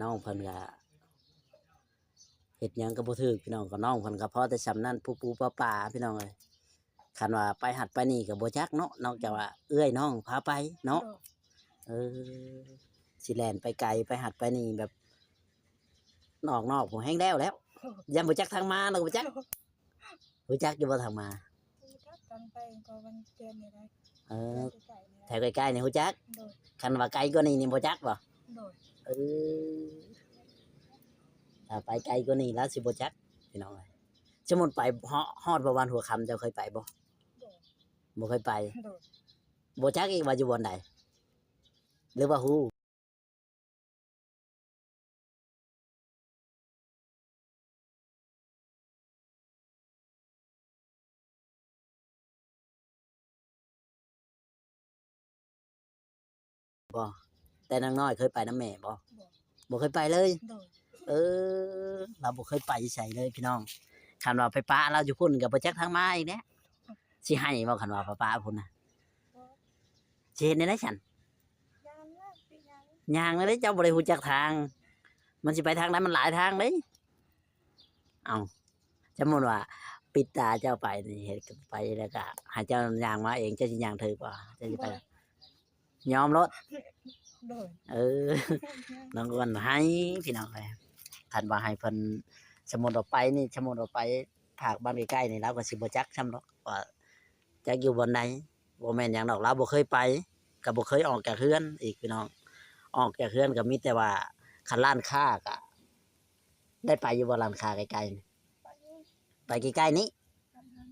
ນ້ອງເພິ່ນກະເຮັດຫຍັງກໍບໍ່ຖືກ ພີ່ນ້ອງ. ກໍນ້ອງເພິ່ນກໍພໍແຕ່ສ່ຳນັ້ນ ປູໆປາໆ ພີ່ນ້ອງເອີຍ. ຄັນວ່າໄປຫັ້ນໄປນີ້ກໍບໍ່ຈັກເນາະ ນອກຈາກວ່າເອື້ອຍນ້ອງພາໄປເນາະ. ໂດຍ ເອີ ຊິແລ່ນໄປໄກ ໄປຫັ້ນໄປນີ້ແບບ ນອກໆ ພຸ້ນແຮ່ງແລ້ວແລ້ວ ໂດຍ ຢ້ານບໍ່ຈັກທາງມາເນາະ ບໍ່ຈັກ ໂດຍ ຮູ້ຈັກຢູ່ບໍ່ທາງມາ? ຮູ້ຈັກ ຕອນໄປກໍວັນເດືອນນີ້ແຫຼະ. ເອີ ແຖວໃກ້ໆນີ້ຮູ້ຈັກ. ໂດຍ ຄັນວ່າໄກກວ່ານີ້ນີ້ບໍ່ຈັກບໍ່? ໂດຍ ເອີ ຖ້າໄປໄກກວ່ານີ້ລາວຊິບໍ່ຈັກ ພີ່ນ້ອງເອີຍ. ສົມມຸດໄປ ຮ- ຮອດບໍ່ວັນຫົວຄ່ຳ ເຈົ້າເຄີຍໄປບໍ່? ໂດຍ ບໍ່ເຄີຍໄປ. ໂດຍ ບໍ່ຈັກອີກວ່າຢູ່ບ່ອນໃດ ຫຼືວ່າຮູ້? ບໍ່ ແຕ່ນາງນ້ອຍເຄີຍໄປນຳແມ່ບໍ່? ບໍ່ ບໍ່ເຄີຍໄປເລີຍ. ໂດຍ ເອີ ລາວບໍ່ເຄີຍໄປໃສເລີຍພີ່ນ້ອງ. ຄັນວ່າໄປປະລາວຢູ່ພຸ້ນກໍບໍ່ຈັກທາງມາອີກແຫຼະ. ຊິໃຫ້ບໍ່ ຄັນວ່າໄປປະພຸ້ນນະ? ຊິເຮັດແນວໃດຊັ້ນ? ຍ່າງແລ້ວ ຊິຍ່າງ ຍ່າງແນວໃດ ເຈົ້າບໍ່ໄດ້ຮູ້ຈັກທາງ ມັນຊິໄປທາງໃດ ມັນຫຼາຍທາງເດ້. ເອົ້າ ສົມມຸດວ່າປິດຕາເຈົ້າໄປນີ້ ເຮັດໄປແລ້ວກະໃຫ້ເຈົ້າຍ່າງມາເອງ ເຈົ້າຊິຍ່າງຖືກບໍ່? ເຈົ້າຊິໄປ ບໍ່ ຍອມໂລດ. ໂດຍ ເອີ ນ້ອງອ້ວນໃຫ້ ພີ່ນ້ອງເອີຍ. ຄັນວ່າໃຫ້ເພິ່ນ ສົມມຸດວ່າໄປນີ້ ສົມມຸດວ່າໄປພາກບ້ານໃກ້ໆນີ້ ລາວກໍຊິບໍ່ຈັກຊ້ຳດອກວ່າຈັກຢູ່ບ່ອນໃດ. ບໍ່ແມ່ນຫຍັງດອກ ລາວບໍ່ເຄີຍໄປ ກໍບໍ່ເຄີຍອອກຈາກເຮືອນອີກ ພີ່ນ້ອງ. ອອກຈາກເຮືອນກໍມີແຕ່ວ່າ ຄັນຮ້ານຄ້າກໍ ໄດ້ໄປຢູ່ບໍ່ ຮ້ານຄ້າໃກ້ໆນີ້? ໄປຢູ່ ໄປໃກ້ໆນີ້ ກັບຫັ້ນ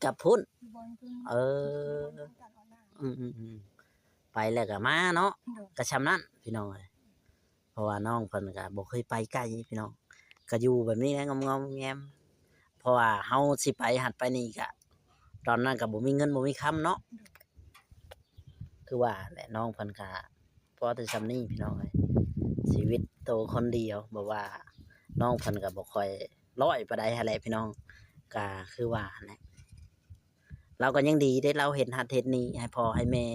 ກັບພຸ້ນ ຢູ່ບ່ອນເພິ່ນ ເອີ ຢູ່ຕະຫຼາດອອນລາຍ ອືມໆໆ ໄປແລ້ວກໍມາເນາະ. ໂດຍ ກໍຊ່ຳນັ້ນ ພີ່ນ້ອງເອີຍ. ເພາະວ່ານ້ອງເພິ່ນກໍບໍ່ເຄີຍໄປໄກ ພີ່ນ້ອງ ກໍຢູ່ແບບນີ້ແຫຼະ ງອມໆແງມໆ. ເພາະວ່າເຮົາຊິໄປຫັ້ນໄປນີ້ກະ ຕອນນັ້ນກໍບໍ່ມີເງິນບໍ່ມີຄຳເນາະ. ຄືວ່າແຫຼະ ນ້ອງເພິ່ນກະພໍແຕ່ຊ່ຳນີ້ພີ່ນ້ອງເອີຍ. ຊີວິດໂຕຄົນດຽວ ແບບວ່ານ້ອງເພິ່ນກະບໍ່ຄ່ອຍຮ້ອຍປານໃດຫັ້ນແຫຼະພີ່ນ້ອງ. ກະຄືວ່າຫັ້ນແຫຼະ ລາວກໍຍັງດີເດ້ ລາວເຮັດຫັ້ນເຮັດນີ້ໃຫ້ພໍ່ໃຫ້ແມ່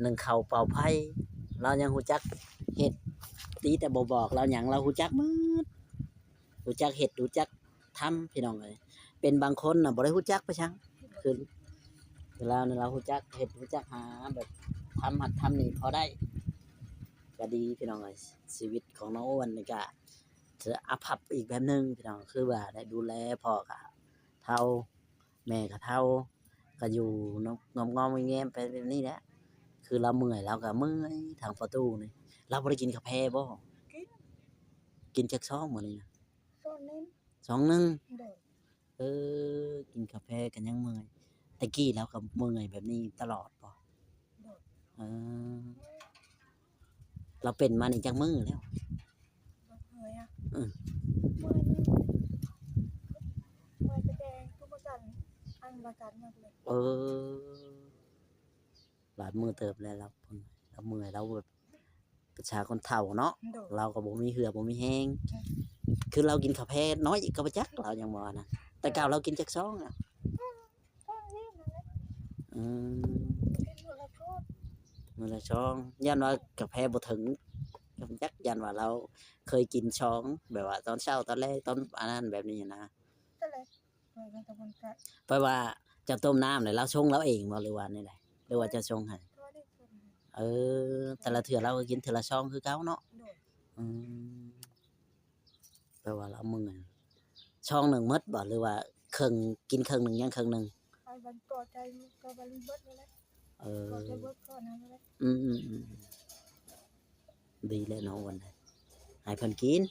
ໜຶ້ງເຂົ້າເປົ່າໄຟ ລາວຍັງຮູ້ຈັກເຮັດ. ຕີແຕ່ບໍ່ບອກລາວຫຍັງ ລາວຮູ້ຈັກໝົດ ຮູ້ຈັກເຮັດ ຮູ້ຈັກທຳ ພີ່ນ້ອງເອີຍ. ເປັນບາງຄົນນະບໍ່ໄດ້ຮູ້ຈັກໄປສັງ ຄື ຄືລາວນີ້ ລາວຮູ້ຈັກເຮັດ ຮູ້ຈັກຫາແບບທຳຫັ້ນທຳນີ້ພໍໄດ້ ກໍດີ ພີ່ນ້ອງເອີຍ. ຊີວິດຂອງນ້ອງອ້ວນນີ້ກະ ອາພັບອີກແບບໜຶ່ງ ພີ່ນ້ອງ ຄືວ່າໄດ້ດູແລພໍ່ກະເຖົ້າ ແມ່ກໍເຖົ້າ ກໍຢູ່ງອມໆແງມໆໄປແບບນີ້ແຫຼະ. ຄືລາວເມື່ອຍ ລາວກໍເມື່ອຍ. ທາງພໍ່ຕູ້ນີ້ ລາວບໍ່ໄດ້ກິນກາແຟບໍ່? ກິນ ກິນຈັກຊອງມື້ນີ້ນະ? ຊອງໜຶ່ງ ຊອງໜຶ່ງ. ໂດຍ ເອີ ກິນກາແຟກໍຍັງເມື່ອຍ. ແຕ່ກີ້ລາວກໍເມື່ອຍແບບນີ້ຕະຫຼອດບໍ່? ໂດຍ ເອີ ລາວເປັນມານີ້ຈັກມື້ແລ້ວ? ເມື່ອຍອະ ອື ເມື່ອຍ ເມື່ອຍແຕ່ ແຕ່ຄືບໍ່ສັນ ອັນວ່າສັນຫຍັງເລີຍ. ເອີ ຫຼາຍມື້ເຕີບແລ້ວລາວ ລາວເມື່ອຍ ລາວແບບ ປະຊາຄົນເຖົ້າເນາະ. ໂດຍ ລາວກໍບໍ່ມີເຫື່ອບໍ່ມີແຮງ. ໂດຍ ຄືລາວກິນກາແຟນ້ອຍກໍບໍ່ຈັກ ລາວຍັງວ່ານະ. ແຕ່ເກົ່າລາວກິນຈັກຊອງອະ? ອືມ ກິນມື້ລະຊອງ ມື້ລະຊອງ. ຢ້ານວ່າກາແຟບໍ່ເຖິງ ກໍບໍ່ຈັກ ຢ້ານວ່າລາວເຄີຍກິນຊອງ ແບບວ່າຕອນເຊົ້າຕອນແລງ ຕອນອັນນັ້ນແບບນີ້ນະ. ຕອນແລງ ຂ້ອຍກໍບໍ່ໄດ້ ແປວ່າເຈົ້າຕົ້ມນ້ຳແລ້ວລາວຊົງລາວເອງບໍ່ ຫຼືວ່າແນວໃດ ຫຼືວ່າເຈົ້າຊົງໃຫ້? ເອີ ແຕ່ລະເທື່ອລາວກໍກິນເທື່ອລະຊອງຄືເກົ່າເນາະ. ໂດຍ ອືມ ແປວ່າລາວເມື່ອຍ. ຊອງໜຶ່ງໝົດບໍ່ ຫຼືວ່າເຄິ່ງ ກິນເຄິ່ງໜຶ່ງ ຍັງເຄິ່ງໜຶ່ງ? ໄປບັນກໍໃຈກໍບັນເບິດແລ້ວແຫຼະ. ເອີ ກໍຈະເບິດກ່ອນນັ້ນແຫຼະ. ອືມໆໆ ດີແລ້ວນ້ອງອ້ວນ ໃຫ້ເພິ່ນກິນ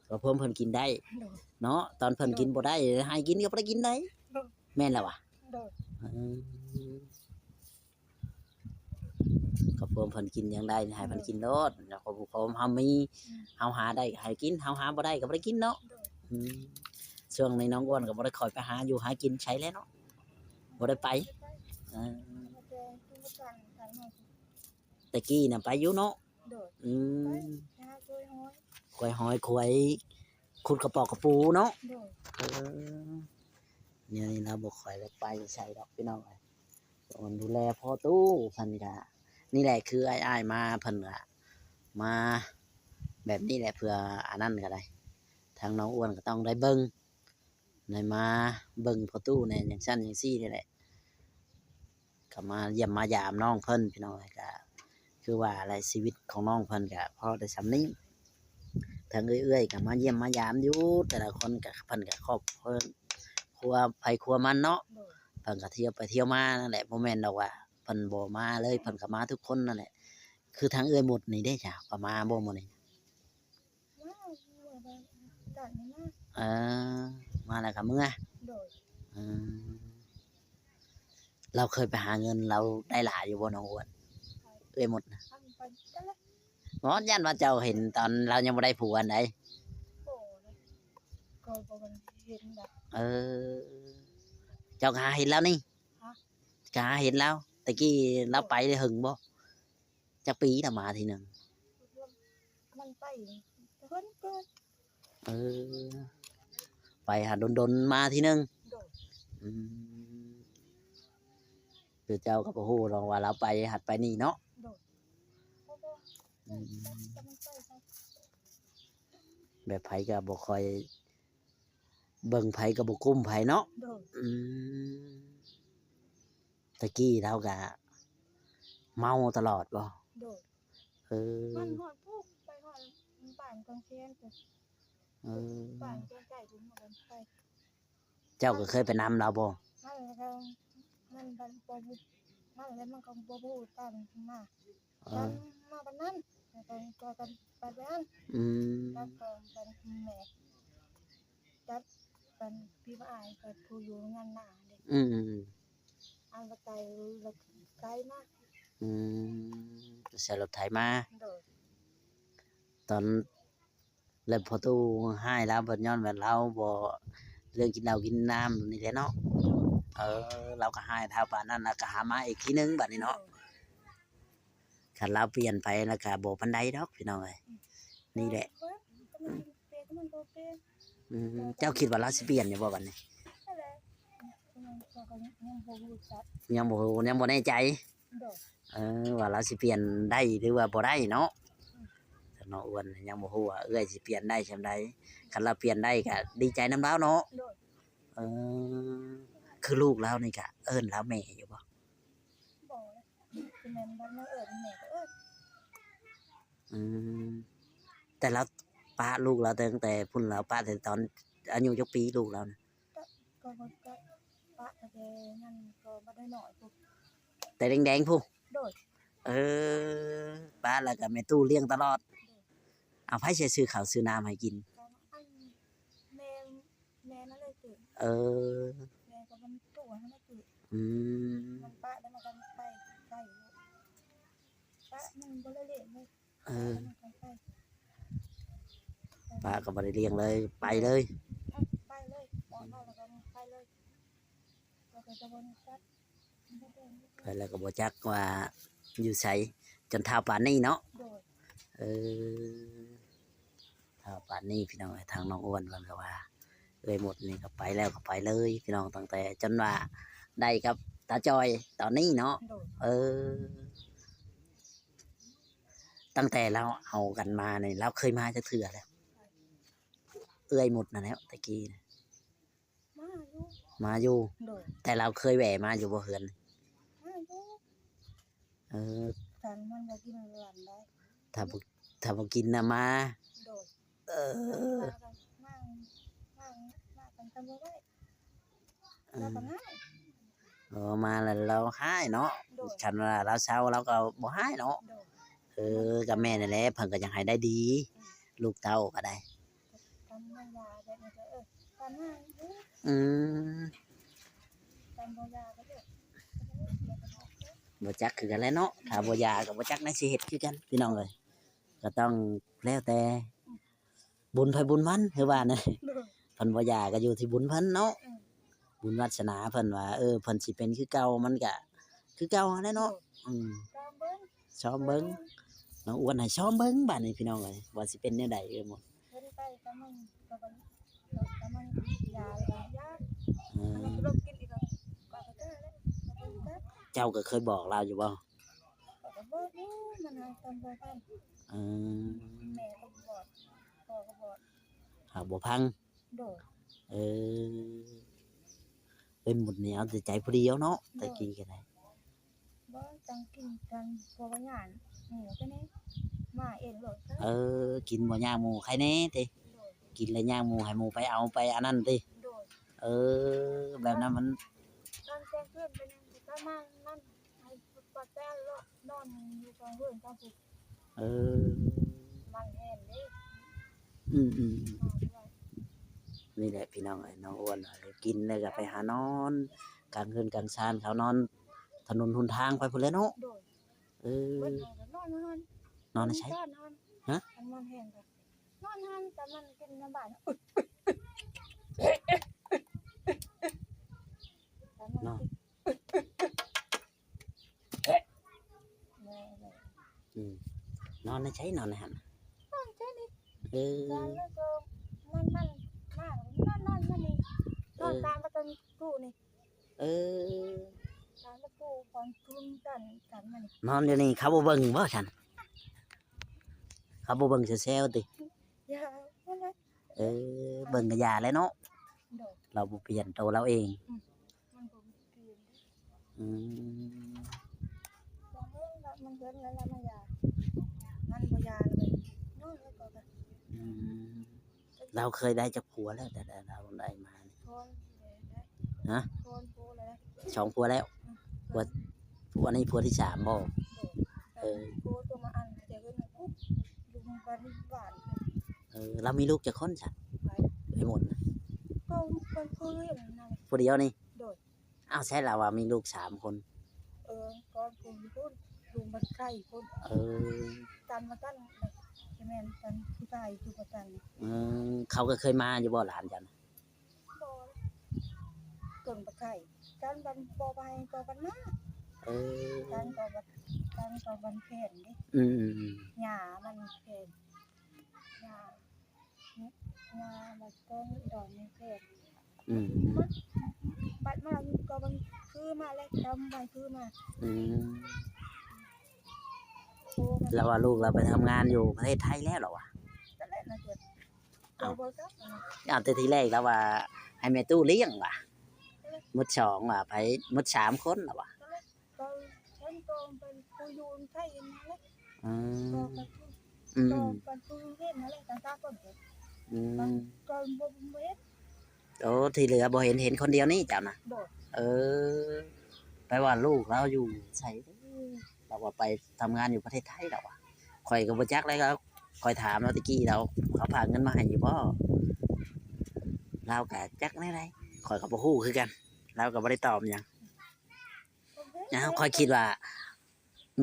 ກໍພວມເພິ່ນກິນໄດ້. ໂດຍ ເນາະ ຕອນເພິ່ນກິນ ໂດຍ ບໍ່ໄດ້ ໃຫ້ກິນກໍບໍ່ໄດ້ກິນໄດ້. ໂດຍ ແມ່ນແລ້ວຫວາ? ໂດຍ ອືມ ກໍພວມເພິ່ນກິນຫຍັງໄດ້ ໃຫ້ເພິ່ນກິນໂລດ. ໂດຍ ເຮົາມີ ອືມ ເຮົາຫາໄດ້ກໍໃຫ້ກິນ ເຮົາຫາບໍ່ໄດ້ກໍບໍ່ໄດ້ກິນເນາະ. ໂດຍ ອືມ ຊ່ວງນີ້ນ້ອງອ້ວນກໍບໍ່ໄດ້ຄ່ອຍໄປຫາຢູ່ຫາກິນໃສແລ້ວເນາະ ບໍ່ໄດ້ໄປ. ເອີ ແຕ່ກີ້ນະໄປຢູ່ເນາະ. ໂດຍ ອືມ ໄປຫາກ້ອຍຫອຍ ກ້ອຍຫອຍ ຂວາຍ ຂຸດກະປອກກະປູເນາະ. ໂດຍ ເອີ ແນວນີ້ລາວບໍ່ຄ່ອຍໄດ້ໄປໃສດອກ ພີ່ນ້ອງເອີຍ. ຕ້ອງດູແລພໍ່ຕູ້ເພິ່ນກະ ນີ້ແຫຼະ ຄືອ້າຍໆມາ ເພິ່ນກະມາ ແບບນີ້ແຫຼະ ເພື່ອອັນນັ້ນກໍໄດ້ ທາງນ້ອງອ້ວນກໍຕ້ອງໄດ້ເບິ່ງ ໄດ້ມາເບິ່ງພໍ່ຕູ້ແດ່ ຈັ່ງຊັ້ນຈັ່ງຊີ້ນີ້ແຫຼະ ກໍມາຢ້ຽມມາຢາມນ້ອງເພິ່ນ ພີ່ນ້ອງເອີຍ. ກໍຄືວ່າແຫຼະ ຊີວິດຂອງນ້ອງເພິ່ນກໍພໍໄດ້ສ່ຳນີ້ ທາງເອື້ອຍໆກໍມາຢ້ຽມມາຢາມຢູ່ ແຕ່ລະຄົນກໍ ເພິ່ນກໍຄອບຄົວໃຜຄົວມັນເນາະ ໂດຍ ເພິ່ນກໍທ່ຽວໄປທ່ຽວມານັ້ນແຫຼະ ບໍ່ແມ່ນດອກວ່າເພິ່ນບໍ່ມາເລີຍ ເພິ່ນກໍມາທຸກຄົນນັ້ນແຫຼະ. ຄືທາງເອື້ອຍໝົດນີ້ເດ້ ເຈົ້າກໍມາບໍ່ມື້ນີ້? ມາ ມື້ວານນີ້ມາ ເອີ ມາແລ້ວກໍເມືອ ໂດຍ ອືມ ລາວເຄີຍໄປຫາເງິນ ລາວໄດ້ຫຼາຍຢູ່ບໍ່ ນ້ອງອ້ວນ? ເອື້ອຍໝົດນະ ອັນໄປ ບໍ່ ຢ້ານວ່າເຈົ້າເຫັນຕອນລາວຍັງບໍ່ໄດ້ຜົວຫັ້ນໃດ໋ ບໍ່ນະ ກໍບໍ່ເຫັນດອກ ເອີ ເຈົ້າກໍຫາເຫັນລາວນີ້ ຮະ ກໍຫາເຫັນລາວ ແຕ່ກີ້ລາວໄປໄດ້ເຖິງບໍ່? ຈັກປີລະມາທີໜຶ່ງ? ມັນໄປເພິ່ນເກີດ ເອີ ໄປຫາດົນໆມາທີໜຶ່ງ ໂດຍ ອືມ ຄືເຈົ້າກໍບໍ່ຮູ້ດອກວ່າລາວໄປຫັ້ນໄປນີ້ເນາະ ໂດຍ ອືມ ແບບໃຜກໍບໍ່ຄ່ອຍເບິ່ງ ໃຜກໍບໍ່ກຸ້ມໃຜເນາະ ໂດຍ ອືມ ແຕ່ກີ້ລາວກະເມົາຕະຫຼອດບໍ່? ໂດຍ ເອີ ມັນຮອດພຸ້ນ ໄປຮອດບ້ານກອງແຄນພຸ້ນ ເອີ ບ້ານກອງໄກ່ພຸ້ນ ມັນໄປ ເຈົ້າກໍເຄີຍໄປນຳລາວບໍ່? ມັນກໍ ມັນບໍ່ ມັນແລ້ວມັນກໍບໍ່ຮູ້ຕາມມາ ເອີ ກັນມາປານນັ້ນ ແລ້ວກໍ ກໍກັນໄປແລ້ວ ອືມ ກັນກໍກັນແມ່ ກັນກັນພີ່ອ້າຍກັນຜູ້ຢູ່ງານໜ້າເດ້ ອືມ ອັນວ່າໄກ ລົດໄຖມາ ອືມ ໃຊ້ລົດໄຖມາ ໂດຍ ຕອນ ແລ້ວພໍ່ຕູ້ຮ້າຍລາວ ເພິ່ນຍ້ອນວ່າລາວບໍ່ເລື່ອງກິນເຫຼົ້າກິນນ້ຳນີ້ແຫຼະເນາະ ເອີ ລາວກໍຮ້າຍທ້າວປານນັ້ນ ລາວກໍຫາມາອີກທີໜຶ່ງບາດນີ້ເນາະ ໂດຍ ຄັນລາວປ່ຽນໄປລະກະບໍ່ປານໃດດອກ ພີ່ນ້ອງເອີຍ ອືມ ນີ້ແຫຼະ ເອີ ອືມ ເຈົ້າຄິດວ່າລາວຊິປ່ຽນຢູ່ບໍ່ບາດນີ້? ນັ້ນແຫຼະ ຍັງບໍ່ຮູ້ຈັກ ຍັງບໍ່ຮູ້ ຍັງບໍ່ແນ່ໃຈ ໂດຍ ເອີ ວ່າລາວຊິປ່ຽນໄດ້ ຫຼືວ່າບໍ່ໄດ້ເນາະ ອືມ ທາງນ້ອງອ້ວນຍັງບໍ່ຮູ້ວ່າເອື້ອຍຊິປ່ຽນໄດ້ສ່ຳໃດ ຄັນລາວປ່ຽນໄດ້ກະດີໃຈນຳລາວເນາະ ໂດຍ ເອີ ຄືລູກລາວນີ້ກະເອີ້ນລາວແມ່ຢູ່ບໍ່? ບໍ່ ຄືແມ່ນລາວເອີ້ນແມ່ກໍເອີ້ນ ອືມ ແຕ່ລາວປະລູກລາວຕັ້ງແຕ່ພຸ້ນ ລາວປະແຕ່ຕອນອາຍຸຈັກປີລູກລາວນະ? ກໍ ກໍ ກໍປະຕັ້ງແຕ່ນັ້ນ ກໍບໍ່ໄດ້ນ້ອຍພຸ້ນ ແຕ່ແດງໆພຸ້ນ ໂດຍ ເອີ ປະແລ້ວກໍແມ່ຕູ້ລ້ຽງຕະຫຼອດ ໂດຍ ເອົາ ໃຜຊິຊື້ເຂົ້າຊື້ນ້ຳໃຫ້ກິນ? ກໍອັນແມ່ ແມ່ນັ້ນແຫຼະຊື້ ເອີ ແມ່ກັບມັນຕູ້ຫັ້ນແຫຼະຊື້ ອືມ ມັນປະແລ້ວມັນກໍໄປໄກ ປະມັນບໍ່ໄດ້ລ້ຽງເລີຍ ເອີ ປະກໍບໍ່ໄດ້ລ້ຽງເລີຍ ໄປເລີຍ ໄປເລີຍ ອອກມາແລ້ວກໍໄປເລີຍ ແລ້ວກໍຈະບໍ່ຮູ້ຈັກ ໄປແລ້ວກໍບໍ່ຈັກວ່າຢູ່ໃສ ຈົນເຖົ້າປານນີ້ເນາະ ໂດຍ ເອີ ເຖົ້າປານນີ້ ພີ່ນ້ອງເອີຍ ທາງນ້ອງອ້ວນເພິ່ນກໍວ່າ ເອື້ອຍໝົດນີ້ກໍໄປແລ້ວກໍໄປເລີຍ ພີ່ນ້ອງ ຕັ້ງແຕ່ຈົນວ່າໄດ້ກັບຕາຈ່ອຍຕອນນີ້ເນາະ ໂດຍ ເອີ ຕັ້ງແຕ່ລາວເອົາກັນມານີ້ ລາວເຄີຍມາຈັກເທື່ອແລ້ວ? ເອື້ອຍໝົດນັ້ນແຫຼະ ແຕ່ກີ້ນະ ມາຢູ່ ມາຢູ່ ໂດຍ ແຕ່ລາວເຄີຍແວ່ມາຢູ່ບໍ່ເຮືອນ? ມາຢູ່ ເອີ ຄັນມັນບໍ່ກິນຫຼານໄດ້ ຖ້າບໍ່ ຖ້າບໍ່ກິນນະມາ ໂດຍ ເອີ ມາ ມາ ມາກັນບໍ່ໄດ້ ເອີ ລາວກໍຮ້າຍ ເອີ ມາແລ້ວລາວຮ້າຍເນາະ ໂດຍ ຄັນວ່າລາວເຊົາລາວກໍບໍ່ຮ້າຍເນາະ ໂດຍ ເອີ ກໍແມ່ນຫັ້ນແຫຼະ ເພິ່ນກໍຢາກໃຫ້ໄດ້ດີ ອືມ ລູກເຕົ້າກໍໄດ້ ກັນມາຢາແບບນີ້ກໍ ເອີ ກັນມາຢູ່ ອືມ ກັນບໍ່ຢາກໍເອີ ບໍ່ຈັກຄືກັນແຫຼະເນາະ ຖ້າບໍ່ຢາກໍບໍ່ຈັກແນວຊິເຮັດຄືກັນ ພີ່ນ້ອງເອີຍ ກໍຕ້ອງແລ້ວແຕ່ ອືມ ບຸນໃຜບຸນມັນ ຄືວ່ານະ ໂດຍ ເພິ່ນບໍ່ຢາກໍຢູ່ທີ່ບຸນເພິ່ນເນາະ ອືມ ບຸນວາດສະໜາເພິ່ນວ່າ ເອີ ເພິ່ນຊິເປັນຄືເກົ່າ ມັນກະຄືເກົ່າຫັ້ນແຫຼະເນາະ ໂດຍ ອືມ ຊອມເບິ່ງ ຊອມເບິ່ງ ເອີ ນ້ອງອ້ວນໃຫ້ຊອມເບິ່ງບາດນີ້ ພີ່ນ້ອງເອີຍ ວ່າຊິເປັນແນວໃດ ເອີ ໝົດ ເພິ່ນໄປກັບມັນ ກັບມັນ ກັບມັນຢາ ຢາ ອືມ ມັນກໍລົບກິນອີກ ກໍ ກໍ ກໍ ກໍ ເຈົ້າກໍເຄີຍບອກລາວຢູ່ບໍ່? ຂ້ອຍກໍບອກຢູ່ ມັນຫາກັນບໍ່ທັນ ເອີ ແມ່ກໍບອດ ພໍ່ກໍບອດ ຫາກບໍ່ຟັງ. ໂດຍ ເອີ ເປັນໝຸດນີ້ເອົາແຕ່ໃຈຜູ້ດຽວເນາະ. ໂດຍ ແຕ່ກີ້ກໍໄດ້ ບໍ່ຕ້ອງກິນກັນ ເພາະວ່າຢ້ານໝູ່ແຕ່ນີ້ມາເອງໂລດ. ເອີ ກິນບໍ່ຍາກໝູ່ໃຄແດ່ຕິ. ໂດຍ ກິນແລ້ວຍາກໝູ່ ໃຫ້ໝູ່ໄປເອົາໄປອັນນັ້ນຕິ. ໂດຍ ເອີ ແບບນັ້ນມັນ ຕອນກາງຄືນໄປນອນ ຕອນມານັ້ນ ໃຫ້ປະແຕນອນຢູ່ກາງເຮືອນກາງພູ. ເອີ ມັນແຮງເດ້. ອືມໆ ນີ້ແຫຼະພີ່ນ້ອງເອີຍ ນ້ອງອ້ວນກິນແລ້ວກໍໄປຫານອນ ກາງເຮືອນກາງຊານເຂົານອນຖະໜົນຫົນທາງໄປພຸ້ນແຫຼະເນາະ. ໂດຍ ເອີ ເບິດນອນກໍນອນຫັ້ນ ນອນໃນໃສ? ນອນຫັ້ນ ຮະ? ຄັນມັນແຮງກໍນອນຫັ້ນ ແຕ່ມັນກິນໃນບ້ານ ແຕ່ມັນ ເນາະ ກິນ ອືມ ນອນໃນໃສ? ນອນໃນຫັ້ນ ນອນໃສນີ້? ເອີ ນອນແລ້ວກໍມັນ ມັນມາ ນອນ ນອນມານີ້ ເອີ ນອນຕາມປະຕູນີ້. ເອີ ຕາມປະຕູຂອງທຸນກັນ ກັນມານີ້ ນອນຢູ່ນີ້ ເຂົາບໍ່ເບິ່ງບໍ່ຊັ້ນ? ເຂົາບໍ່ເບິ່ງແຊວໆຕິ? ຢ່າ ເອີ ເບິ່ງກໍຢ່າແຫຼະເນາະ. ໂດຍ ລາວບໍ່ປ່ຽນໂຕລາວເອງ. ອືມ ມັນບໍ່ປ່ຽນເດ້. ອືມ ບາງເທື່ອມັນເຫັນແລ້ວມັນຢາກ ມັນບໍ່ຢາກເລີຍ ນອນແລ້ວກໍ ອືມ ລາວເຄີຍໄດ້ຈັກຜົວແລ້ວ ແຕ່ລາວໄດ້ມານີ້? ສອງ ຮະ? ສອງຜົວແລ້ວ ສອງຜົວແລ້ວ. ອືມ ຜົວ ຜົວນີ້ຜົວທີສາມບໍ່? ໂດຍ ເອີ ຜົວຕົວມາອັນຈະເອີ້ນກຸກຢູ່ບ້ານບ້ານ. ເອີ ລາວມີລູກຈັກຄົນຊະ? ໃຜ? ໄອ້ມົນນະ ກໍເພິ່ນຜູ້ດຽວນີ້ ຜູ້ດຽວນີ້. ໂດຍ ອ້າວ ໃຊ່ລາວວ່າມີລູກສາມຄົນ. ເອີ ກ່ອນພຸ້ນ ພຸ້ນ ລຸງບັນໄຄພຸ້ນ. ເອີ ກັນມາກັນ ຈະແມ່ນກັນຜູ້ຊາຍຢູ່ປະກັນ. ອືມ ເຂົາກໍເຄີຍມາຢູ່ບໍ່ ຫຼານເຈົ້ານະ? ບໍ່ ຕົ້ນບັນໄຄ ກັນບັນບໍ່ໄປກໍກັນມາ. ເອີ ກັນກໍບັນ ກັນກໍບັນແພງເດ້. ອືມໆໆ ຫຍ້າມັນແພງ ຫຍ້າ ງາມາຕົ້ນດອກນີ້ແພງ. ອືມ ບັດມາກໍບັນຄືມາແລ້ວ ຈຳໄວ້ຄືມາ. ອືມ ໂອ້ ລາວວ່າລູກລາວໄປທຳງານຢູ່ປະເທດໄທແລ້ວລາວວ່າ. ກໍແລ້ວນະ ເຈົ້າ ເອົາ ບໍ່ຈັກນະ ເອົາ ແຕ່ທີແລກລາວວ່າໃຫ້ແມ່ຕູ້ລ້ຽງວ່າ ໝົດສອງວ່າ ໃຜ ໝົດສາມຄົນລາວວ່າ. ກໍເຫັນກໍເປັນຜູ້ຢູ່ໄທນັ້ນແຫຼະ. ອືມ ກໍໄປ ອືມ ກໍໄປຜູ້ເຫັນນັ້ນແຫຼະ ຕັ້ງແຕ່ກ່ອນ. ອືມ ກໍບໍ່ ບໍ່ເຫັນ. ໂອ້ ທີ່ເຫຼືອບໍ່ເຫັນ ເຫັນຄົນດຽວນີ້ເຈົ້ານະ? ໂດຍ ເອີ ແປວ່າລູກລາວຢູ່ໃສ? ອືມ ລາວວ່າໄປທຳງານຢູ່ປະເທດໄທລາວວ່າ. ຂ້ອຍກໍບໍ່ຈັກແລ້ວ ຂ້ອຍຖາມລາວແຕ່ກີ້ລາວ ເຂົາຝາກເງິນມາໃຫ້ຢູ່ບໍ່? ລາວກໍຈັກແນວໃດ ຂ້ອຍກໍບໍ່ຮູ້ຄືກັນ ລາວກໍບໍ່ໄດ້ຕອບຫຍັງ. ອ້າວ ຂ້ອຍຄິດວ່າ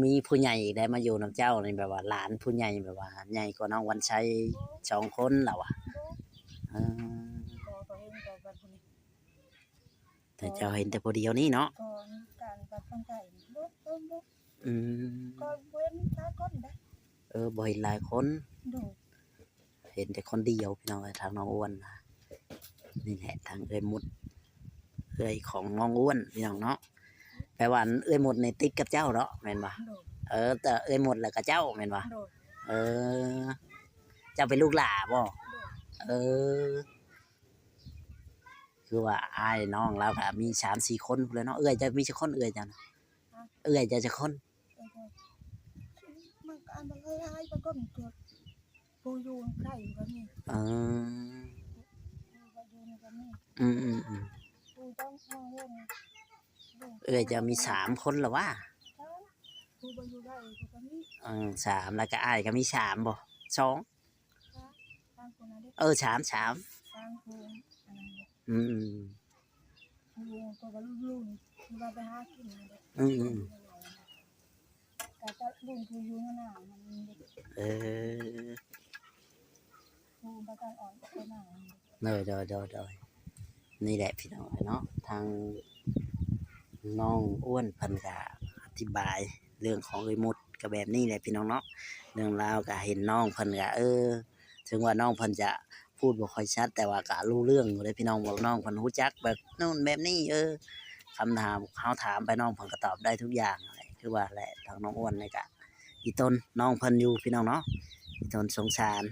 ມີຜູ້ໃຫຍ່ໄດ້ມາຢູ່ນຳເຈົ້ານີ້ ແບບວ່າຫຼານຜູ້ໃຫຍ່ ແບບວ່າໃຫຍ່ກວ່ານ້ອງວັນໄຊສອງຄົນລາວວ່າ. ເອີ ແຕ່ເຈົ້າເຫັນແຕ່ຜູ້ດຽວນີ້ເນາະ? ອືມ ກໍບໍ່ເຫັນຫຼາຍຄົນເດ້. ເອີ ບໍ່ເຫັນຫຼາຍຄົນ. ໂດຍ ເຫັນແຕ່ຄົນດຽວພີ່ນ້ອງເອີຍ ທາງນ້ອງອ້ວນນະ. ນີ້ແຫຼະທາງເອື້ອຍມຸດ ເອື້ອຍຂອງນ້ອງອ້ວນພີ່ນ້ອງເນາະ. ແປວ່າເອື້ອຍມຸດນີ້ຕິດກັບເຈົ້າເນາະ ແມ່ນບໍ່? ໂດຍ ເອີ ແຕ່ເອື້ອຍມຸດແລ້ວກໍເຈົ້າແມ່ນບໍ່? ໂດຍ ເອີ ເຈົ້າເປັນລູກຫຼ້າບໍ່? ໂດຍ ເອີ ຄືວ່າອ້າຍນ້ອງລາວກໍມີສາມສີ່ຄົນພຸ້ນແຫຼະເນາະ. ເອື້ອຍເຈົ້າມີຈັກຄົນ ເອື້ອຍເຈົ້ານະ? ຮະ? ເອື້ອຍເຈົ້າຈັກຄົນ? ມັນກໍອັນມັນຫຼາຍໆ ບາງຄົນກໍ ຜູ້ຢູ່ໃກ້ກໍມີ. ເອີ ຜູ້ວ່າຢູ່ນີ້ກໍມີ. ອືມໆໆ ຜູ້ຕ້ອງເອົາເງິນ. ເອື້ອຍເຈົ້າມີສາມຄົນລະຫວາ? ສາມ ຜູ້ບໍ່ຢູ່ໃກ້ກໍມີ. ເອີ ສາມ ແລ້ວກໍອ້າຍກໍມີສາມບໍ່? ສອງ ສາມ ສາມຄົນນະເດ້. ເອີ ສາມ ສາມ ສາມຄົນ. ອືມ ອືມ ອືມ ເອີ ໂດຍໆໆໆ ນີ້ແຫຼະພີ່ນ້ອງເນາະ ທາງນ້ອງອ້ວນເພິ່ນກະອະທິບາຍເລື່ອງຂອງເອື້ອຍມຸດ ກະແບບນີ້ແຫຼະພີ່ນ້ອງເນາະ. ເລື່ອງລາວກະເຫັນນ້ອງເພິ່ນກະ ເອີ ເຖິງວ່ານ້ອງເພິ່ນຈະ ພູດບໍ່ຄ່ອຍຊັດ ແຕ່ວ່າກະຮູ້ເລື່ອງຢູ່ເດ້ພີ່ນ້ອງ. ບອກນ້ອງເພິ່ນຮູ້ຈັກແບບໂນ້ນແບບນີ້ ເອີ ຄຳຖາມເຮົາຖາມໄປ ນ້ອງເພິ່ນກະຕອບໄດ້ທຸກຢ່າງ. ຄືວ່າແຫຼະ ທາງນ້ອງອ້ວນນີ້ກະ ອີ່ຕົນນ້ອງເພິ່ນຢູ່ພີ່ນ້ອງເນາະ ອີ່ຕົນສົງສານ.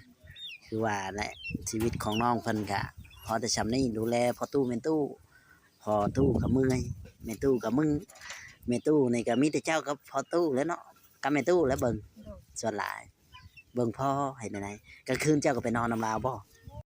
ຄືວ່າແຫຼະ ຊີວິດຂອງນ້ອງເພິ່ນກະພໍແຕ່ຊ່ຳນີ້ ດູແລພໍ່ຕູ້ແມ່ຕູ້ ພໍ່ຕູ້ກໍເມື່ອຍ ແມ່ຕູ້ກໍມຶງ ແມ່ຕູ້ນີ້ກໍມີແຕ່ເຈົ້າກັບພໍ່ຕູ້ແຫຼະເນາະ ກັບແມ່ຕູ້ແຫຼະເບິ່ງ ໂດຍ ສ່ວນຫຼາຍ ເບິ່ງພໍ່ເຮັດແນວໃດ? ກາງຄືນເຈົ້າກໍໄປນອນນຳລາວບໍ່?